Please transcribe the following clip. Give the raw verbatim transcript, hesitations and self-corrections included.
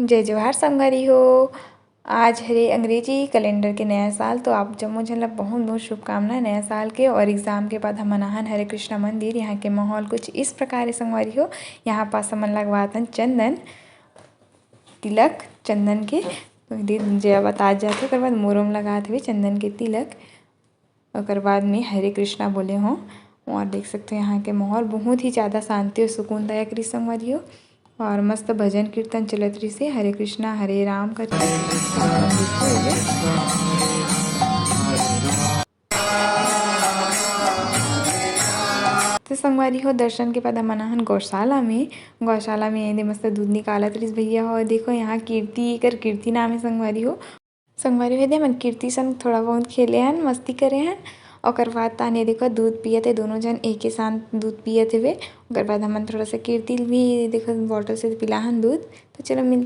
जय जोहार संगवारी हो। आज हरे अंग्रेजी कैलेंडर के नया साल, तो आप जम्मो झन ला बहुत बहुत शुभकामना नया साल के। और एग्जाम के बाद हमन आहन हरे कृष्णा मंदिर। यहाँ के माहौल कुछ इस प्रकार है संगवारी हो। यहाँ पास हमन लगवात हन चंदन तिलक, चंदन के दे जया बतात जाथे, ओकर बाद मोरम लगात हवे चंदन के तिलक। ओकर बाद में हरे कृष्णा बोले हों। और देख सकते हो यहाँ के माहौल बहुत ही ज़्यादा शांति और सुकूनदायक रही संगवारी हो। और मस्त भजन कीर्तन चलत रही से हरे कृष्णा हरे राम करके। तो संगवारी हो, दर्शन के बाद हमन आहन गौशाला में। गौशाला में एदे मस्त दूध निकालत रहिस भैया हो। देखो यहाँ कीर्ति, एकर कीर्ति नाम है संगवारी हो। संगवारी हो, एदे हमन कीर्ति संग थोड़ा बहुत खेले हन, मस्ती करे हन। ओकर बाद ताने देखो दूध पियत हे, दोनों झन एके साथ दूध पियत हेवे। ओकर बाद हमन थोड़ा सा कीर्ति भी देखो बॉटल से पिलाहन दूध। तो चलो मिल